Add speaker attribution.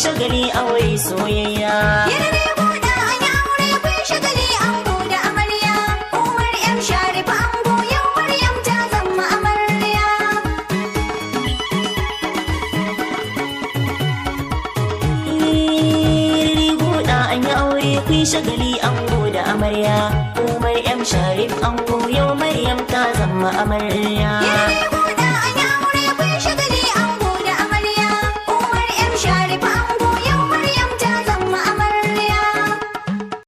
Speaker 1: Shagali aure soyayya.
Speaker 2: Yarne buɗa an yi aure, kun shagali, ango da amarya. Umar M Sharif ango, yau Maryam ta zama amarya.
Speaker 1: Guda an yi aure, kun shagali, ango da amarya. Umar M Sharif ango, yau Maryam ta zama amarya.
Speaker 2: Yarne